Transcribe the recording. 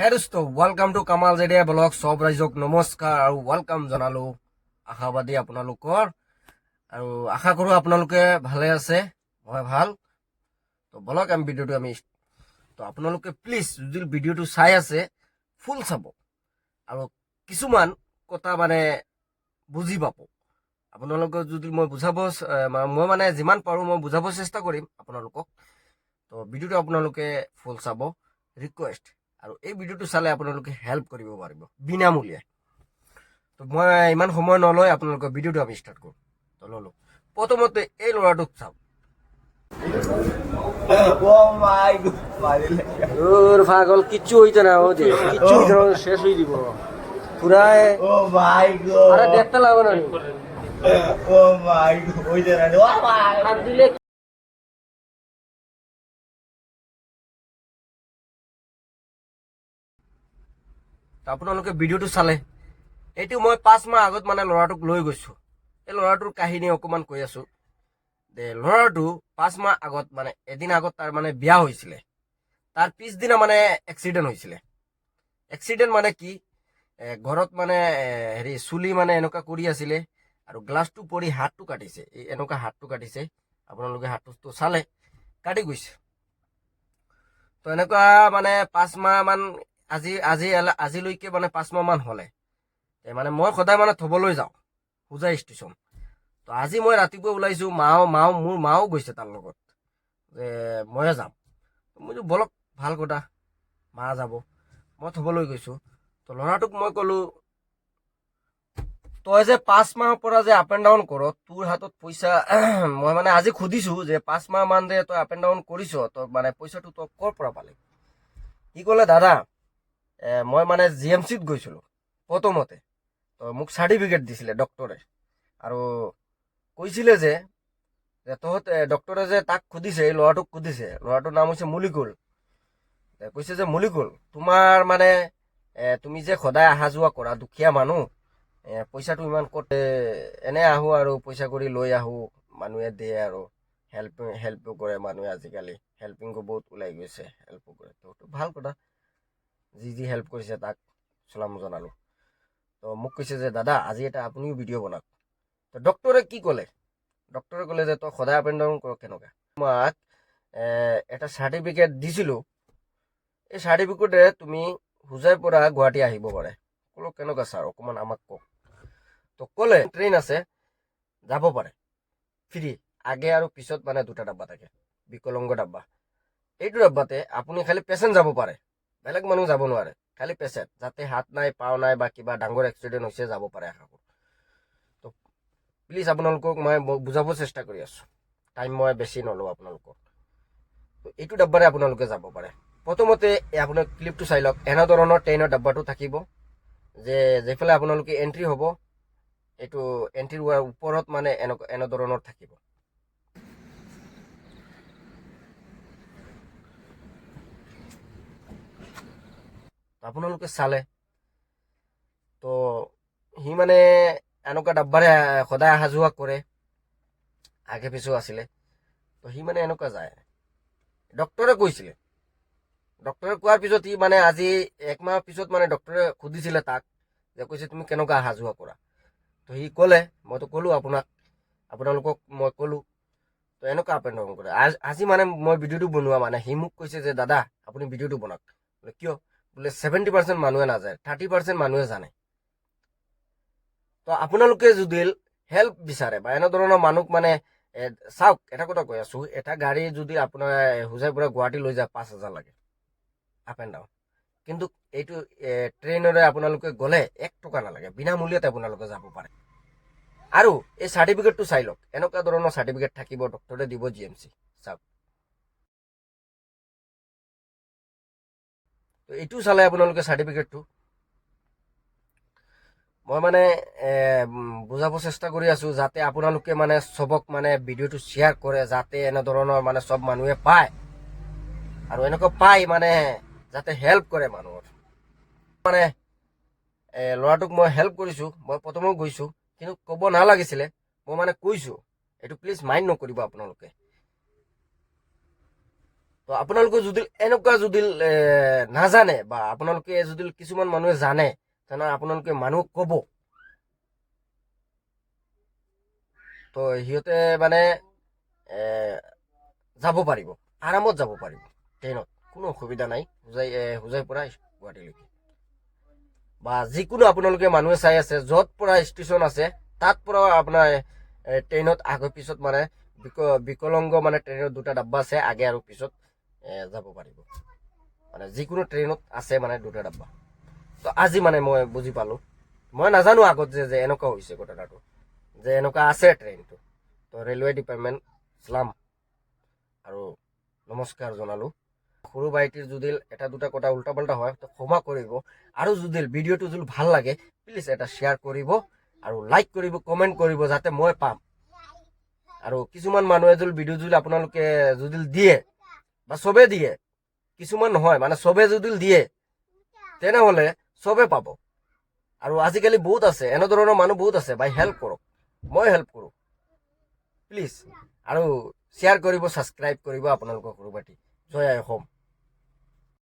হে দোস্ত, welcome to Kamal Jedia blog. চব ৰাইজক নমস্কাৰ আৰু welcome জনালোঁ। আশাবাদী আপোনালোকৰ আৰু আশা কৰোঁ আপোনালোকে ভালে আছে, মই ভাল। তো বলক, আমি ভিডিঅ'টো আমি তো আপোনালোকে প্লিজ যদি ভিডিঅ'টো চাই আছে, ফুল চাব আৰু কিছুমান কথা মানে বুজি পাব। আপোনালোকক যদি মই বুজাব মই মানে যিমান পাৰোঁ মই বুজাব চেষ্টা কৰিম আপোনালোকক। তো ভিডিঅ'টো আপোনালোকে ফুল চাব, ৰিকুৱেষ্ট। আৰু এই ভিডিঅ'টো চালে আপোনালোকে হেল্প কৰিব পাৰিব বিনামূলীয়া। তো মই ইমান সময় নলয় আপোনালোকৰ ভিডিঅ'টো আমি ষ্টাৰ্ট কৰোঁ। তো ল'লোঁ, প্ৰথমতে এই ল'ৰাটোক চাওক। Oh my God, মাৰিলে। ওর পাগল, কিচ্ছু হইতে না, ও যে কিচ্ছু হইতে না, শেষ হয়ে দিব পুরাই। Oh my God. আরে দেখতে লাগবে না। Oh my God. ওই যে না, oh my। হাত দিলে। আপোনালোকে ভিডিঅ'টো চালে। এইটো মই 5 মাহ আগত মানে ল'ৰাটোক লৈ গৈছোঁ। এই ল'ৰাটোৰ কাহিনী অকণমান কৈ আছোঁ যে ল'ৰাটো 5 মাহ আগত, মানে এদিন আগত তাৰ মানে বিয়া হৈছিলে। তাৰ পিছদিনা মানে এক্সিডেণ্ট হৈছিলে। এক্সিডেণ্ট মানে কি, ঘৰত মানে হেৰি চুলি মানে এনেকুৱা কৰি আছিলে আৰু গ্লাছটো পৰি হাতটো কাটিছে। এই এনেকুৱা হাতটো কাটিছে। আপোনালোকে হাতটো চালে, কাটি গৈছে। তো এনেকুৱা মানে 5 মাহমান আজি আজি আজিলৈকে মানে 5 মাহমান হ'লে মানে মই সদায় মানে থ'বলৈ যাওঁ হোজাই ষ্টেচন। তো আজি মই ৰাতিপুৱা ওলাইছোঁ, মাও মোৰ মাও গৈছে তাৰ লগত যে ময়ে যাম। মই বোলো বলক, ভাল কথা, মা যাব, মই থ'বলৈ গৈছোঁ। তো ল'ৰাটোক মই ক'লোঁ, তই যে 5 মাহৰ পৰা যে আপ এণ্ড ডাউন কৰ, তোৰ হাতত পইচা, মই মানে আজি সুধিছোঁ যে 5 মাহ মান যে তই আপ এণ্ড ডাউন কৰিছ, তই মানে পইচাটো তই ক'ৰ পৰা পালি? সি ক'লে, দাদা, মই মানে জিএমচিত গৈছিলোঁ প্ৰথমতে, তো মোক চাৰ্টিফিকেট দিছিলে ডক্টৰে আৰু কৈছিলে যে যে তহঁত ডক্টৰে যে তাক সুধিছে, এই ল'ৰাটোক সুধিছে, ল'ৰাটোৰ নাম হৈছে মলিকুল। কৈছে যে মলিকুল, তোমাৰ মানে তুমি যে সদায় অহা যোৱা কৰা, দুখীয়া মানুহ, পইচাটো ইমান ক'ত? এনে আহোঁ আৰু পইচা কৰি লৈ আহোঁ, মানুহে দিয়ে আৰু হেল্পো কৰে মানুহে। আজিকালি হেল্পিংো বহুত ওলাই গৈছে, হেল্পো কৰে। তো ভাল কথা, যি যি হেল্প কৰিছে তাক চলাম জনালোঁ। তো মোক কৈছে যে দাদা, আজি এটা আপুনিও ভিডিঅ' বনাওক। তো ডক্টৰে কি ক'লে? ডক্টৰে ক'লে যে তই সদায় আপ এণ্ড ডাউন কৰ কেনেকুৱা? তোমাক এটা চাৰ্টিফিকেট দিছিলোঁ, এই চাৰ্টিফিকেটেৰে তুমি হোজাইৰ পৰা গুৱাহাটী আহিব পাৰে। ক'লো, কেনেকুৱা ছাৰ, অকণমান আমাক কওক। তো ক'লে ট্ৰেইন আছে, যাব পাৰে ফ্ৰী। আগে আৰু পিছত মানে দুটা ডাব্বা থাকে, বিকলাংগ ডাব্বা। এইটো ডাব্বাতে আপুনি খালি পেচেণ্ট যাব পাৰে, বেলেগ মানুহ যাব নোৱাৰে। খালি পেচেণ্ট, যাতে হাত নাই, পাও নাই বা কিবা ডাঙৰ এক্সিডেণ্ট হৈছে, যাব পাৰে আশা কৰোঁ। তো প্লিজ আপোনালোকক মই বুজাব চেষ্টা কৰি আছোঁ, টাইম মই বেছি নলওঁ আপোনালোকক। তো এইটো ডাব্বাৰে আপোনালোকে যাব পাৰে। প্ৰথমতে এই আপোনাৰ ক্লিপটো চাই লওক। এনেধৰণৰ ট্ৰেইনৰ ডাব্বাটো থাকিব যে যেইফালে আপোনালোকে এণ্ট্ৰি হ'ব, এইটো এণ্ট্ৰি হোৱাৰ ওপৰত মানে এনেকুৱা এনেধৰণৰ থাকিব। আপোনালোকে চালে। তো সি মানে এনেকুৱা ডাব্বাৰে সদায় অহা যোৱা কৰে, আগে পিছেও আছিলে। তো সি মানে এনেকুৱা যায়। ডক্টৰে কৈছিলে, ডক্টৰে কোৱাৰ পিছত সি মানে আজি এক মাহৰ পিছত মানে ডক্টৰে সুধিছিলে তাক যে কৈছে, তুমি কেনেকুৱা অহা যোৱা কৰা? তো সি ক'লে, মইতো ক'লোঁ আপোনাক, আপোনালোকক মই ক'লোঁ, তো এনেকুৱা আপ এণ্ড ডাউন কৰে। আজি মানে মই ভিডিঅ'টো বনোৱা মানে সি মোক কৈছে যে দাদা, আপুনি ভিডিঅ'টো বনাওক। বোলে কিয়? বোলে 70% মানুহে নাযায়, 30% মানুহে জানে। তো আপোনালোকে যদি হেল্প বিচাৰে বা এনেধৰণৰ মানুহক মানে চাওক, এটা কথা কৈ আছোঁ, এটা গাড়ী যদি আপোনাৰ হোজাইৰ পৰা গুৱাহাটী লৈ যায়, 5,000 লাগে আপ এণ্ড ডাউন। কিন্তু এইটো ট্ৰেইনেৰে আপোনালোকে গ'লে 1 টকা নালাগে, বিনামূল্যতে আপোনালোকে যাব পাৰে। আৰু এই চাৰ্টিফিকেটটো চাই লওক, এনেকুৱা ধৰণৰ চাৰ্টিফিকেট থাকিব, ডক্টৰে দিব জিএমচি। চাওক, তো এইটো চালে আপোনালোকে চাৰ্টিফিকেটটো। মই মানে বুজাব চেষ্টা কৰি আছোঁ যাতে আপোনালোকে মানে চবক মানে ভিডিঅ'টো শ্বেয়াৰ কৰে, যাতে এনেধৰণৰ মানে চব মানুহে পায় আৰু এনেকুৱা পাই মানে যাতে হেল্প কৰে মানুহৰ। মানে ল'ৰাটোক মই হেল্প কৰিছোঁ, মই প্ৰথমেও গৈছোঁ, কিন্তু ক'ব নালাগিছিলে, মই মানে কৈছোঁ, এইটো প্লিজ মাইণ্ড নকৰিব আপোনালোকে। তো তো আপোনালোকে যদি এনেকুৱা যদি নাজানে বা আপোনালোকে যদি কিছুমান মানুহে জানে, তেনেহ'লে আপোনালোকে মানুহক ক'ব। তো সিহঁতে মানে যাব পাৰিব, আৰামত যাব পাৰিব ট্ৰেইনত, কোনো অসুবিধা নাই। হোজাইৰ পৰা গুৱাহাটীলৈকে বা যিকোনো আপোনালোকে মানুহে চাই আছে, য'ত পৰা ষ্টেচন আছে তাত পৰা আপোনাৰ ট্ৰেইনত আগৰ পিছত মানে বিকলাংগ মানে ট্ৰেইনত দুটা ডাব্বা আছে, আগে আৰু পিছত যাব পাৰিব। মানে যিকোনো ট্ৰেইনত আছে মানে দুটা ডাব্বা। তো আজি মানে মই বুজি পালোঁ, মই নাজানো আগত যে এনেকুৱা হৈছে ঘটনাটো, যে এনেকুৱা আছে ট্ৰেইনটো। তো ৰেলৱে ডিপাৰ্টমেণ্ট চালাম আৰু নমস্কাৰ জনালোঁ। সৰু ভাইটিৰ যদি এটা দুটা কথা উল্টা পাল্টা হয়, তো ক্ষমা কৰিব। আৰু যদি ভিডিঅ'টো যদি ভাল লাগে, প্লিজ এটা শ্বেয়াৰ কৰিব আৰু লাইক কৰিব, কমেণ্ট কৰিব, যাতে মই পাম। আৰু কিছুমান মানুহে যদি ভিডিঅ' যদি আপোনালোকে যদি দিয়ে বা চবে দিয়ে, কিছুমান নহয় মানে চবে যদি দিয়ে, তেনেহ'লে চবে পাব। আৰু আজিকালি বহুত আছে এনেধৰণৰ মানুহ, বহুত আছে। ভাই, হেল্প কৰক, মই হেল্প কৰোঁ, প্লিজ। আৰু শ্বেয়াৰ কৰিব, ছাবস্ক্ৰাইব কৰিব আপোনালোকৰ সৰু ভাইটি। জয় আই অসম।